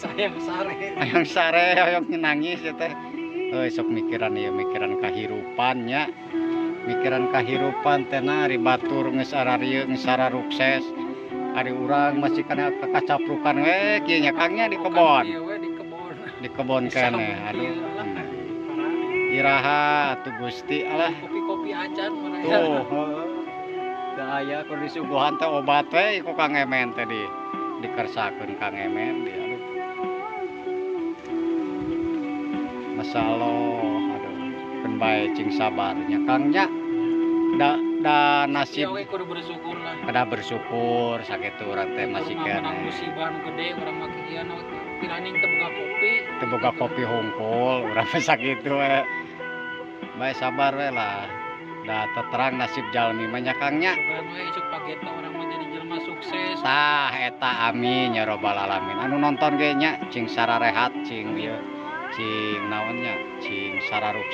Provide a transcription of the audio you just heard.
Sayang sare. Hayang sare, hayang nangis ya teh. Euy, sok mikiran ieu, mikiran kahirupan nya. Mikiran kahirupan teh na ari batur geus ararieu, geus ararukses. Ari urang masih kana kakacaprukan we kieu nya, Kang, nya, di kebon. Ieu we di kebon. Di kebon keneh, aduh. Iraha atuh, Gusti Allah? Kopi-kopi acan mana. Tuh, heuh. Da aya kudu disuguhan teh obat we ku Kang Emen teh di dikersakeun Kang Emen di, aduh. Masyaallah, aduh. Keun bae cing sabar nya, Kang, nya. Da nasib. Ieu we kudu bersyukur lah. Kedah bersyukur sakitu urang teh masih Urang mah menang keneh. Musibah nu gede urang mah kieu piraning teu boga kopi. Teu boga kopi hungkul urang mah, sakitu we. Bae sabar we lah. Da terang nasib jalmi mah nya, Kang, nya. Mudah we isuk pageta urang mah jadi jelema sukses. Tah eta, amin ya robbal alamin. Anu nonton ge nya cing sararehat, cing ieu, cing naon nya, cing sararukses.